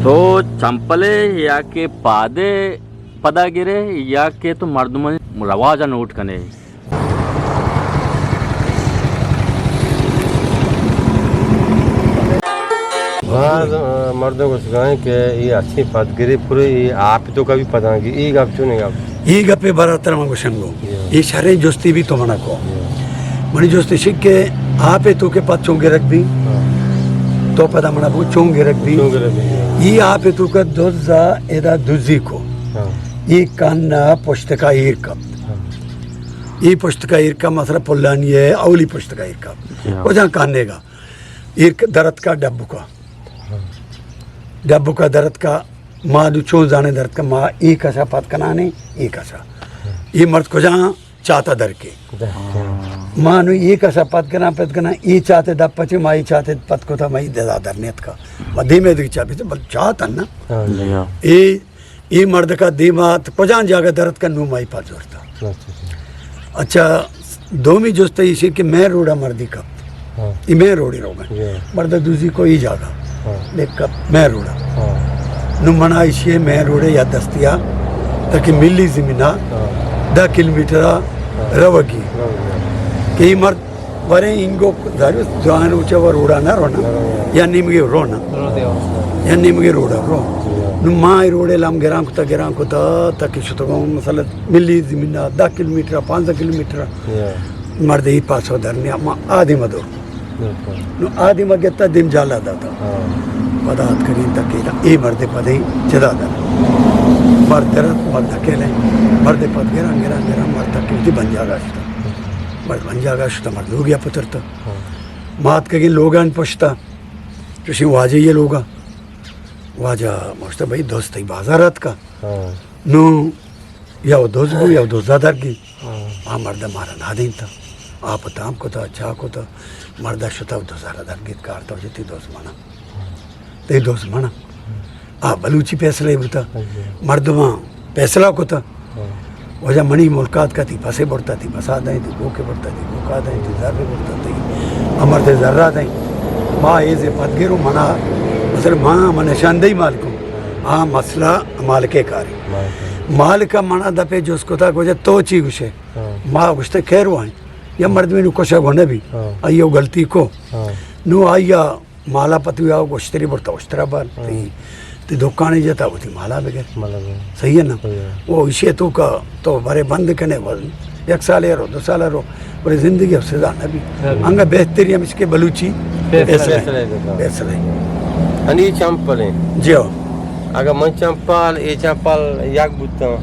تو چمپلے یا کہ پادے پدا گرے یا کہ تو مردمانی رواج ءَ نوٹ کنے؟ باز، آ، مردم گوشگائیں کہ اے ہرچی پدگری پورے اے آپ تو کبھی پدانگی، اے گپ چونیں گپ؟ اے گپے براتر من گوشنگو۔ یا۔ اے شریں جستی بھی تو منا کو۔ یا۔ منی جست ایشی کہ آپ تو کے پد چون گرگ بھی؟ ہاں۔ تو پدا منا بو چون گرگ بھی؟ چون گرگ بھی، یا۔ اے آپ تو کا دز ادا دزی کو۔ ہاں۔ اے کان پشت کا ایر کپت۔ ہاں۔ اے پشت کا ایر کپت، مثلا پلانی ہے، اولی پشت کا ایر کپت۔ یا۔ کجا کانے گا؟ ایر ک-، درت کا ڈبو کا۔ ہاں۔ ڈبو کا درت کا، ما دو چون زانے درت کا، ما اے کسا پد کنانے، اے کسا۔ ہاں۔ اے مرد کجا چاتا در کے۔ در کے۔ ما نو اے کسا پد کنا، پد کنا، اے چاتے دپ پچے، ما اے چاتے پد کتا، ما اے ددا در نیت کا۔ ما دیمے دیگه چا بیتے، بل چاتا نا۔ ہاں۔ جی ہاں۔ اے اے مردکا دیما تو کجان جاگہ درت کن نو مائی پا زورتا۔ اچھا، اچھا۔ اچھا، دومی جست ایشی کہ مین روڈا مردی کپت۔ ہاں۔ ای مین روڈی روگن۔ جی۔ مرد دوزی کو ای جاگہ۔ ہاں۔ دیکھ کپت مین روڈا۔ ہاں۔ نو منا ایشی مین روڈے یا دستیا تاکہ ملی زمینا ہاں۔ دہ کلومیٹرا ہاں۔ روگی۔ روگی۔ کہ ای مرد ورے اینگو زانو جوان روچا و روڈا نہ رونا۔ نہ رونا۔ یا نیمگے رونا۔ روڈے آ۔ یا نیمگے روڈا رو۔ یا۔ نو ما ای روڈے لام گران کتا، گران کتا، تاکہ شتگوں مثلا ملی زمینا دہ کلومیٹر، پانزدہ کلومیٹر۔ یا۔ مرد ای پاسو در نیا، ما آدی مدو۔ بالکل۔ نو آدی مگتا دیم جالا داتا۔ ہاں۔ پدا ات کرین تاکہ اے مرد پدے چدا در۔ مرد درت، مرد اکیلے، مرد پد گران، گران، گران، مرد تاکہ وتی بنجاگا شتا۔ مرد بنجاگا شتا، مرد لوگیا پترتا۔ ہاں۔ ما اتکگیں لوگانی پشتا، چوشیں واجہ یہ لوگا۔ واجہ موشتا بھئی دوست ای بازار اتکا۔ ہاں۔ نو یا و دوز بو یا و دوزا درگی۔ ہاں۔ آ مرد مارا نادینتا۔ آپ تام کتا، چا کتا۔ مرد شتا و دوزا را درگیت کارتا و جتی دوز منا۔ ہاں۔ تی دوز منا۔ آ بلوچی فیصلہ بوتا۔ ہاں جی۔ مردماں فیصلہ کتا۔ ہاں۔ واجہ منی ملکات کا تی پسے برتا، تی پسا دیں، تی گوکے برتا، تی گوکا دیں، تی زرے برتا، تی امر تے زرا دیں۔ ما ایزے پدگرو منا، مثلا ما من نشاندہی مالکوں۔ آ مسئلہ مالکے کاری۔ مالکے۔ مالکا منا دپے جست کتا گوجہ تو چی گوشے؟ ہاں۔ ما گوشتے خیر وائیں۔ یا مردمی نو کشا گو نبی۔ ہاں۔ آئیو غلطی کو۔ ہاں۔ نو آئیا مالا پہ تو یا گوشتری برتا اشترا بر، ہاں۔ تی، تی دکانی جتا وتی مالا بگر۔ مالا بگر۔ صحیح ہے نا؟ صحیح ہے۔ وہ ایشی تو کا، تو بارے بند کنے، وہ یک سال رو، دو سال رو، بڑے زندگی اب سزا نہ بھی۔ نہ بھی۔ انگا بہتری ہم اس کے بلوچی فیصلہ۔ فیصلہ ہے۔ فیصلہ ہے۔ انی چمپل ہیں۔ جی ہاں۔ اگاں من چمپل، اے چمپل یک بوتاں۔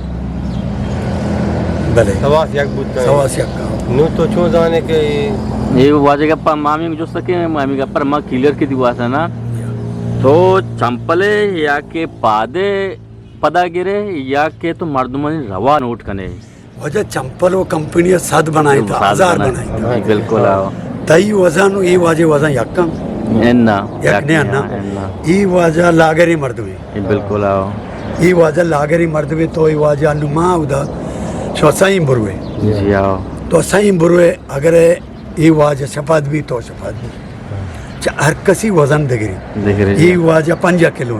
بلے۔ سواس یک بوتاں۔ سواس یک۔ نو تو چون زانے کہ اے واجہ گپا مامی جست کہ مامی گپر ما کلیئر کی دیواسا نا۔ تو چمپلے یا کہ پادے پدا گرے یا کہ تو مردمانی روا نوٹ کنے؟ واجہ چمپل و کمپنی صد بنائیں تا، ہزار بنائیں تا۔ بالکل آؤ۔ تئی وزن و اے واجہ وزن یکن؟ انا، یک نے انا۔ انا۔ اے واجہ لاگری مردمے۔ اے بالکل آؤ۔ اے واجہ لاگری مردمے تو اے واجہ نما اودا شو سائیں بروے۔ جی آؤ۔ تو سائیں بروے اگر اے واجہ شپاد بھی تو شپاد بھی۔ چہ ہر کسی وزن دگری۔ دگری۔ اے واجہ پنجاہ کلو۔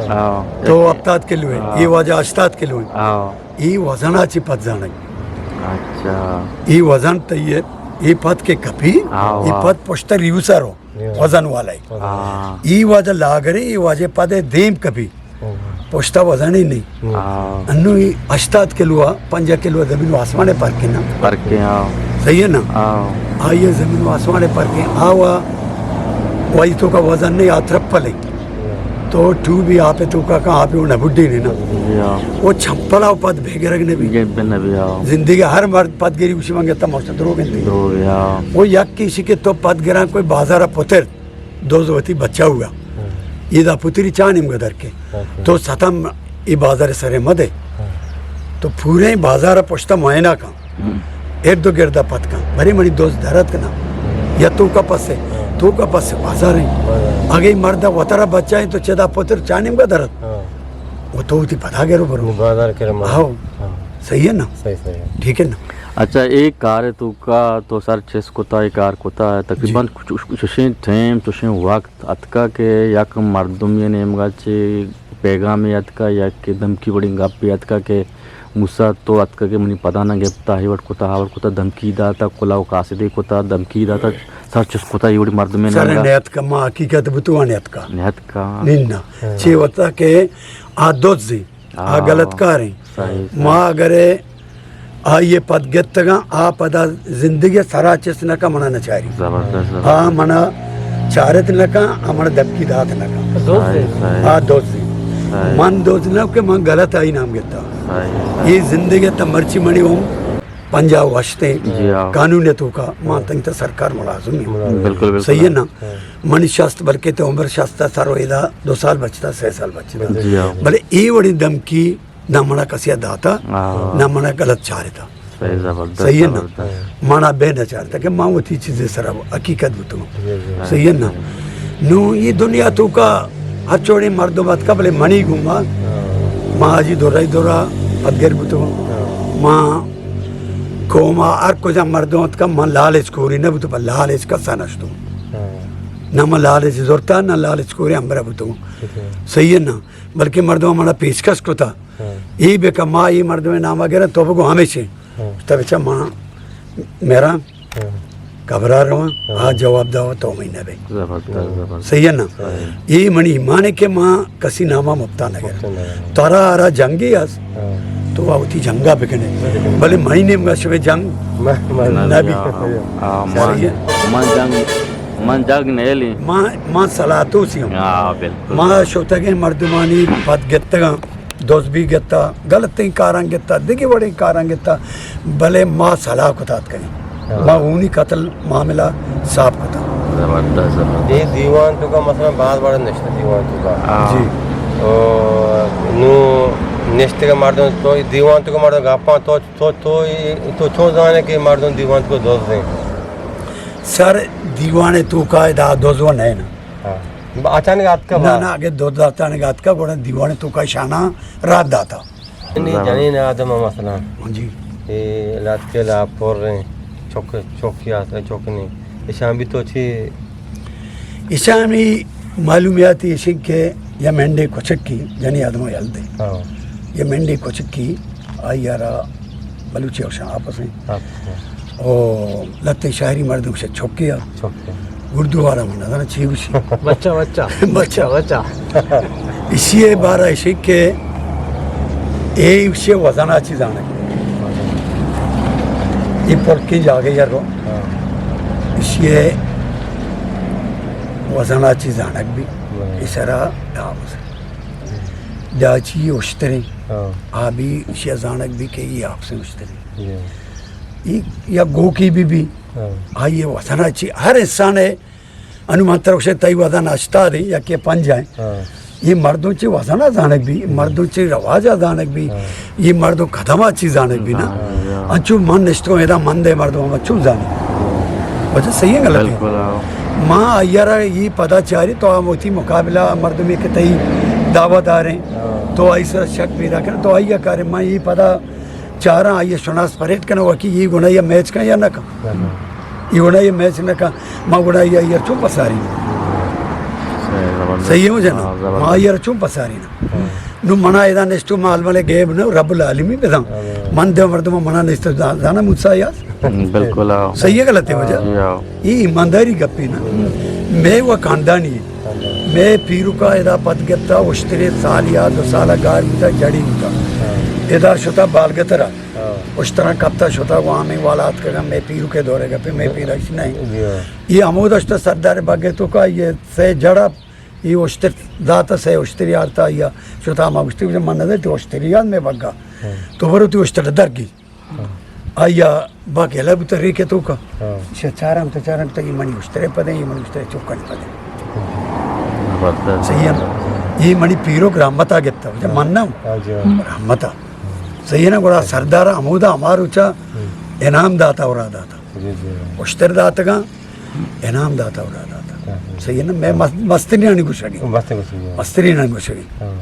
آؤ۔ تو ہفتاد کلو ہے۔ آؤ۔ اے واجہ ہشتاد کلو ہے۔ آؤ۔ اے وزن ءَ چہ پد زانگ۔ اچھا۔ اے وزن تئی ءَ، اے پد کہ کپی، ہاں، اے واہ۔ پد پشت ءَ ریوسا رو، ریوسا۔ وزن والا ہے۔ ہاں۔ اے واجہ لاگرے، اے واجہ پد ءَ دیم کپی۔ ہاں۔ پشت ءَ وزن ہی نہیں۔ ہاں۔ انو اے ہشتاد کلو ءَ، پنجاہ کلو ءَ زمین و آسمان ءِ فرق ہے نا۔ فرق ہے، ہاں۔ صحیح ہے نا؟ ہاں۔ آئی ءَ زمین و آسمان ءِ فرق ہے۔ آ وا، وائی تو کا وزن نہیں، آ ترپل ہے۔ تو ٹو بھی آپ ءِ توکا کن، آپ ءَ نہ بڈی نے نا۔ جی ہاں۔ وہ چمپل ءَ پد بے گرگ نہ بی۔ گرگ نہ بی، ہاں۔ زندگی ہر مرد پد گری اسی منگے تماشا دروگ انت۔ دروگ، ہاں۔ وہ یک کسی کہ تو پد گراں کوئی بازار ءَ پتر، دوز وتی بچہ ہوا۔ ہاں۔ یہ دا پتری چا نیمگا در کے۔ اچھا۔ تو ستم ای بازار سرے مدے۔ ہاں۔ تو پورے بازار پشتا معائنہ کن۔ ہم۔ ارد و گرد ءَ پد کن۔ برے منی دوست درت کنا۔ یا تو کا پسے، تو کا پسے بازار ہیں۔ بازار۔ اگے مرد وترا بچہ ہیں تو چدا پتر چا نیمگا درت۔ ہاں۔ وہ تو وتی پدا گرو برو۔ بازار کرے ماں۔ آؤ۔ ہاں۔ صحیح ہے نا؟ صحیح، صحیح ہے۔ ٹھیک ہے نا؟ اچھا، ایک کار ہے تو کا تو سر چس کتا، ایک کار کتا ہے۔ تقریباً جی۔ چش-، چشیں ٹائم، چشیں وقت اتکا کہ یک مردمی نیمگا چے پیغامے اتکا یا کہ دھمکی وڑیں گپے اتکا کہ موسیٰ تو اتکا کہ منی پدا نہ گپتا، اے وڑ کتا، آ وڑ کتا، دھمکی داتا، کلاہ و قاصدے کتا، دھمکی داتا، سر چست کتا، اے وڑیں مردمے سر نہ اتکا، ما حقیقت بتواں نہ اتکا۔ نہ اتکا۔ نہ، نہ۔ ہاں۔ چے وتا کہ آ دزیں، آ آ، غلط کاریں۔ صحیح، صحیح۔ ما اگر آئی ء پد گپتگاں، آ پدا زندگی ء سرا چست نہ کن، منا نہ چاری۔ زبردست، آ زبردست۔ منا چارت نہ کن، آ منا دھمکی دات نہ کن۔ دوست صحیح، ہے۔ صحیح۔ آ دوست ہے۔ صحیح۔ من دوست نہ کہ من غلط آئی نام گپتا۔ صحیح، صحیح۔ اے زندگی ء تا مرچی منی عمر پنجاہ و ہشت ہیں۔ جی ہاں۔ قانون ء توکا ما تنگ تا سرکار ملازم ہیں۔ ملازم۔ بالکل، بالکل۔ صحیح ہے نا؟ ہاں۔ منی شست بلکہ تو عمر شست سر و ادا دو سال بچتا، سہ سال بچتا۔ جی ہاں۔ بلے اے وڑی دھمکی نہ منا کسیا داتا، ہاں۔ نہ منا غلط چارتا۔ صحیح، زبردست، صحیح ہے نا؟ زبردست۔ منا بے نہ چارتا کہ ما وتی چیزے سرا حقیقت بتوں۔ جی، جی۔ صحیح ہے نا؟ نو اے دنیا توکا ہر چوڑیں مردم اتکا، بلے منی گوما، ہاں۔ ما حاجی دورہ دورہ پدگر بتوں۔ ہاں۔ ما قوما ہر کجا مردم اتکا، من لالچ کوری نہ بتوں، پر لالچ کسا نشتوں۔ ہاں۔ نہ من لالچ زورتا، نہ لالچ کوری ہمرا بتوں۔ ٹھیک ہے۔ صحیح ہے نا؟ بلکہ مردم منا پیشکش کتا۔ ہاں۔ اے بکا ما اے مردم نام گرن تو بگو ہمیشہ۔ ہاں۔ تو بچا ما میرا ہاں۔ گھبرا رواں، ہاں۔ آ جواب دا تو میں نہ بے۔ زبردست، زبردست۔ صحیح ہے نا؟ صحیح۔ اے منی ایمان ہے کہ ما کسی ناما مپتا نہ گرن۔ مپتا نہ گرن۔ ترا آرا جنگی اس، ہاں۔ تو آ وتی جنگا بکنے۔ بکنے۔ بلے منی نیمگا شبے جنگ نہ، نہ نہ بی۔ بی۔ آ، آ، صحیح ہے۔ من، من جنگ، من جنگ نیلی۔ ما، ما سلاتو سی ہوں۔ ہاں، بالکل۔ ما شوتگیں مردمانی پد گتگاں۔ دز بھی گتا، غلطیں کاراں گتا، دگہ وڑیں کاراں گتا، بلے ما سلاہ کتا اتکگیں۔ ہاں۔ ما اونی قتل معاملہ صاف کتا۔ زبردست، زبردست۔ اے دیوان توکا مثلاً باز وڑ نشتہ دیوان توکا۔ ہاں۔ جی۔ او، نو نشتگیں مردم تو دیوان توکا مردم گپاں تو، تو، تو، تو چون زانے کہ مردم دیوان توکا دز ہیں؟ سر، دیوان توکا ادا دز و نہ نا۔ ہاں۔ با-، اچانک آتکا نہ، با؟ نہ، اگہ دو داتانک آتکا، گڑا دیوان توکا شانا رات داتا۔ نی زبر۔ جنین آدم مثلاً۔ جی۔ اے لاتکے لا پر ہیں، چوک، چوکی آتا، چوک نہیں۔ اشان بھی تو چی؟ اشانی معلومیاتی اشی کہ یا مینڈے کچکی، جنی آدم یل دے۔ ہاں۔ یا مینڈے کچکی، آئی آرا بلوچی اوشاں آپس ہیں۔ آپس ہیں۔ او لتے شاعری مردم سے چھوکیا۔ چھوکیا۔ اردو والا من نہ چی گوشی۔ بچہ، بچہ۔ بچہ۔ بچہ۔ اشی بارہ اشی کہ اے اشی وزن آ چیز آنے۔ یہ پرکی جاگے یار رو۔ ہاں۔ اشی وزن آ چیز آنک بھی۔ ہاں۔ اشارہ آپس۔ جاچی اشتریں۔ ہاں۔ آ بھی اشی زانک بھی کہ یہ آپ سے اشتریں۔ جی۔ یہ یا گوکی بھی بھی۔ ہاں۔ آئیے وطن چی ہر انسان ہے۔ انو من ترا گوشے تئی وزن ہشتاد ہیں یا کہ پنجاہ ہیں۔ ہاں۔ یہ مردم چی وزن زانک بھی، مردم چی رواج زانک بھی، ہاں۔ یہ مردم قدم چی زانک بھی نا۔ ہاں۔ انچو من نشتوں ادا من دے مردم ہم چون زانی۔ وجہ صحیح ہے غلط ہے؟ بالکل، ہاں۔ ما آئیارا یہ پدا چاری تو ہم وتی مقابلہ مردمی کہ تئی دعویٰ داریں، ہاں۔ تو آئی سر شک پیدا کر، تو آئی کارے ما یہ پدا چاراں آئی شناس پریڈ کناں، وکی یہ گناہ یہ میچ کن یا نہ کن۔ نہ کن۔ یہ گناہ یہ میچ نہ کن، ما گناہ یہ، یہ چون پساری۔ صحیح، زبردست۔ صحیح ہے مجھے نا؟ ہاں، زبردست۔ ما یہ چون پساری نا؟ ہاں۔ نو منا ادا نشتو ما المل غیب نو رب العالمین بداں۔ ہاں۔ من دے مردم منا نشتو دا-، دانا موسیٰ یاد؟ بالکل، ہاں۔ صحیح ہے غلط ہے وجہ؟ جی، ہاں۔ یہ ایمانداری گپی نا۔ میں وہ خاندانی ہے۔ میں پیرکا ادا پد گپتا، اشترے سال یا دو سال گار بوتا، جڑی بوتا۔ ہاں۔ ادا شتا بالگترا۔ ہاں۔ اشترا کپتا شتا، وہ ہمیں والا اتکگا، میں پیرکے دورے گپے، میں پیرش نہیں۔ جی ہاں۔ یہ ہمود اشتا سردار بگے توکا، یہ سے جڑا، یہ اشتر داتا، سے اشتری آرتا، یا شتا ما اشتری من نہ دے، تو اشتری یاد میں بگا۔ ہاں۔ تو برو تو اشتر درگی۔ ہاں۔ آیا با گلہ بوتا ریکے توکا۔ ہاں۔ شہ چارم تو چارم تو یہ منی اشترے پدے، یہ منی اشترے چوکن پدے۔ زبردست۔ صحیح ہے نا؟ یہ منی پیرک رحمتا گپتا، وجہ ہاں۔ من نہ ہوں۔ ہاں جی، ہاں۔ رحمتا۔ صحیح ہے نا؟ گڑا سردار ہمودا ہمارو چا ہم۔ انعام داتا اور داتا۔ جی، جی۔ اشتر داتگا، انعام داتا اور داتا۔ ہاں، ہاں۔ صحیح ہے نا؟ میں ہاں۔ مست-، مستری نانی گوشگی۔ مستری گوشگی۔ مستری نانی گوشگی۔ ہاں۔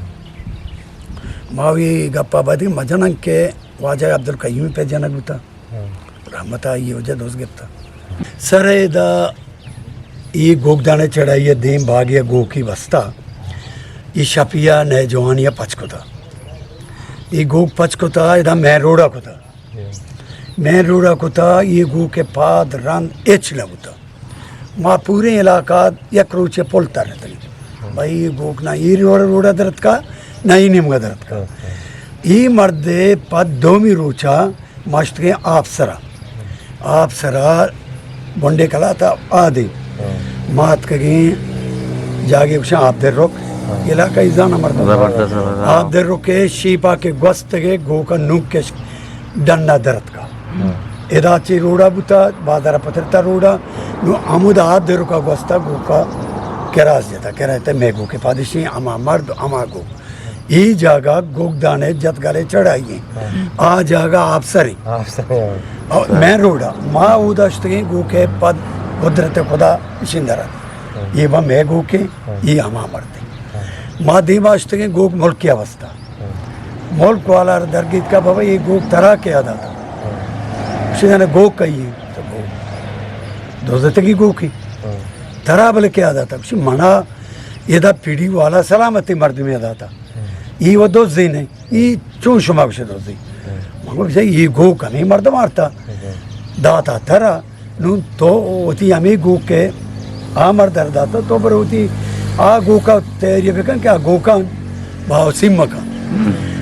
ما وی گپا بعد مجنن کہ واجہ عبدالقیوم پہ جنگ بوتا۔ ہاں۔ رحمت آئی وجہ دوست گپتا۔ سر ادا یہ گوگدانے چڑھائی ہے، دیم باغی ہے، گوکی بستا۔ اے شپی ءَ نئے جوانی ءَ پچ کتا۔ اے گوک پچ کتا، ادا مین روڈ ءَ کتا۔ مین روڈ ءَ کتا، اے گوک ءِ پاد رند ہچ نہ بوتا۔ ما پوریں علاقہ یک روچے پل ترتگ۔ بھئی، اے گوک نہ اے روڈ، روڈ ءَ درتکا، نہ اے نیمگ ءَ درتکا۔ اے مرد ءَ پد دومی روچا ما شتگیں آپ سرا۔ آپ سرا بنڈے کلات ءَ آدے۔ ہاں۔ ما اتکگیں جاگے گوشاں آپ در رک۔ ہاں۔ علاقہ ای زاناں مردم۔ زبردست، زبردست۔ آپ در رک ءِ شیپا کہ گوستگے گوکا نوک کش ڈنا درتکا۔ ہاں۔ ادا چی روڈا بوتا، بازار پترتا روڈا، نو ہمودا آپ در رکا گوستا گوکا کراس جتا، کراس تے مے گوکے پادشی ہما مرد ہما گوک۔ اے جاگہ گوگدان ءِ جتگل ءِ چڑھائی ایں۔ ہاں۔ آ جاگہ آپسر ایں۔ آپسر ایں، ہاں۔ اور مین روڈ ءَ۔ ما اودا شتگیں گوک ءِ پد قدرت خدا شندر ات۔ ہاں۔ اے با مے گوک ایں، ہاں۔ اے ہما مرد ایں۔ ہاں۔ ما دیما شتگیں گوک ملک ءِ واسطہ۔ ہاں۔ ملک والا را درگیت کا بابا اے گوک ترا کیا داتا؟ ہاں۔ شدن گوک کئی ایں؟ تو گوک دزتگی گوک ایں۔ ہاں۔ ترا بلے کیا داتا؟ منا ادا پیڑی والا سلامتی مردمے داتا۔ ہاں۔ اے و دزی نہیں۔ اے چون شما گوشے دزی؟ ہاں۔ من گوشت، اے گوک ہمے مرد مارتا۔ ہاں۔ داتا ترا۔ نون تو وتی ہمے گوک ءَ آ مرد ءَ داتا، تو برو وتی آ گوکا تیاری بکن کہ آ گوکا باوسیم مکن۔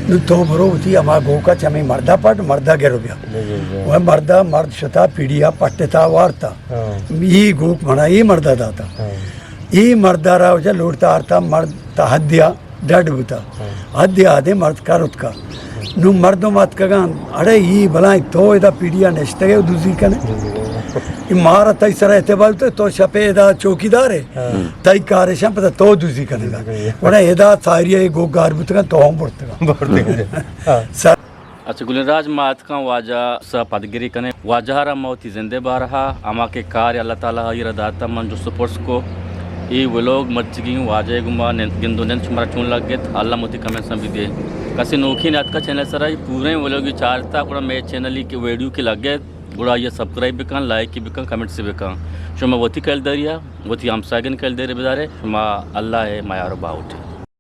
نون تو برو وتی ہما گوکا چہ ہمے مردا پٹ، مردا گرو بیا۔ جی، جی۔ و مردا، مرد شتا پیڑیا پٹتا وارتا۔ ہاں۔ اے گوک منا اے مردا داتا۔ ہاں۔ اے مردا را وجہ لوٹتا آرتا مرد تا حدیا ڈڈ بوتا۔ ہاں۔ حد یادیں مرد کر اتکا۔ نو مردم اتکگاں، اڑے ای بلائیں تو ادا پیڑیا نشتگے و دزی کنے۔ دزی کنے۔ ای مارا تئی سر اعتبار تو، تو شپے ادا چوکیدار ہے۔ ہاں۔ تئی کارشاں پتہ تو دزی کنے گا۔ دزی کنے۔ وڑا ادا ساری گوک گار بوتگاں تو ہم برتگاں۔ برتگاں۔ ہاں۔ سر اچھا گلیں راج، ما اتکاں واجہ سا پدگری کنیں۔ واجہ را ما وتی زندے بارہا ہما کہ کار اللہ تعالی آئی را داتا من جست و پرس کو۔ اے ولوگ مرچگیں واجہ گما نن-، گند و نند شمارا چون لگت، اللہ وتی کمنٹساں بدے۔ کسی نوکین اتکا چینل سرا، اے پوریں ولوگ چارتا، گڑا مے چینل کے ویڈیو کے لگت، گڑا یہ سبسکرائب بکن، لائک بکن، کمنٹس بکن۔ شما وتی کلداریا، وتی ہمساگن کلداری بدارے، شما اللہ ہے میار و باوٹے۔